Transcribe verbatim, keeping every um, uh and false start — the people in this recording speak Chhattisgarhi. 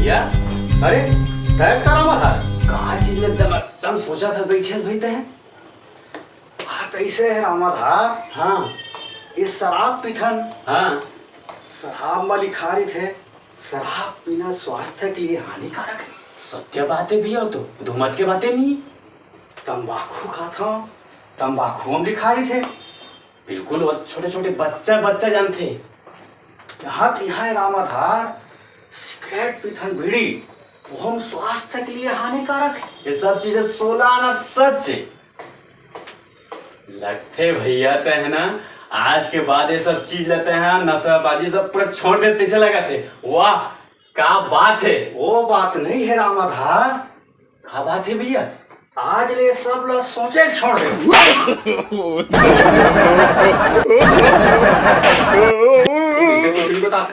या? अरे, तैं का रामाधार? का चीज ल एकदम, एकदम सोचत हस बइठे हस भई तैं? हाँ, कइसे हे रामाधार? हाँ। ये शराब पीथन। हाँ। शराब म लिखा रहिथे, शराब पीना स्वास्थ्य के लिए हानिकारक हे। सत्य बात हे भइया, वो तो धूमत के बाते नहीं। तंबाकू खाथन, तंबाकू म लिखा रहिथे। बिल्कुल, वो छोटे-छोटे बच्चा, बच्चा जानथे। यहाँ तिहाँ रामाधार, सिगरेट पीथन, बीड़ी, वो हम स्वास्थ्य के लिए हानिकारक हे। ये सब चीजें सोला आना सच हे। लगथे भइया तैं हे ना, आज के बाद ये सब चीज ल तैं हे, नशाबाजी सब पूरा छोड़ दे, तइसे लगथे। वाह, का बात हे। वो बात नहीं हे रामाधार। का बात हे भइया? आज ले सब ल सोचे ल छोड़ दे।